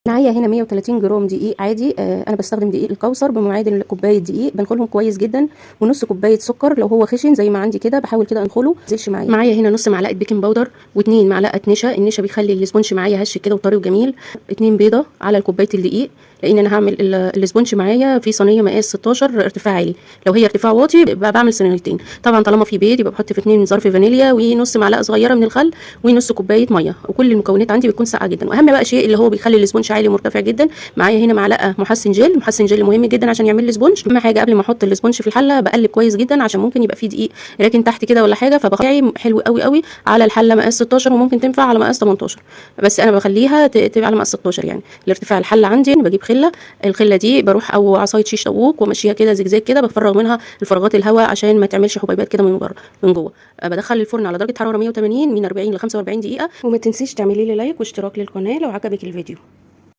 معايا هنا 130 جرام دقيق عادي، انا بستخدم دقيق الكوثر بمعادل كوباية دقيق، بنخلهم كويس جدا، ونص كوباية سكر لو هو خشن زي ما عندي كده، بحاول كده انخله ما ينزلش معايا. معايا هنا نص معلقه baking powder و2 معلقه نشا، النشا بيخلي ال sponge معايا هش كده وطري وجميل. 2 بيضة على كوباية الدقيق، لان انا هعمل ال sponge معايا في صينية مقاس 16 ارتفاع عالي، لو هي ارتفاع واطي يبقى بعمل صينيتين. طبعا طالما في بيض يبقى بحط في 2 ظرف فانيليا ونص معلقه صغيرة من الخل ونص كوباية مية، وكل المكونات عندي بتكون ساقعه جدا. واهم بقى شيء اللي هو بيخلي ال sponge عالي ومرتفع جدا، معايا هنا معلقه محسن جل، محسن جل مهم جدا عشان يعمل لي sponge. اهم حاجة قبل ما احط ال sponge في الحلة بقلب كويس جدا، عشان ممكن يبقى فيه دقيق راكن تحت كده ولا حاجة، فبخلي حلو قوي قوي على الحلة مقاس 16، وممكن تنفع على مقاس 18، بس انا بخليها تبقى على مقاس 16. يعني الارتفاع الحلة عندي بجيب خله، الخلة دي بروح او عصاية شيش طاووق وامشيها كده زجزاج كده، بفرغ منها الفراغات الهواء عشان ما تعملش حبيبات كده من بره من جوه. بدخل الفرن على درجه حرارة 180 من 40 ل 45 دقيقة. وما تنسيش تعملي لي like واشتراك للقناة لو عجبك الفيديو.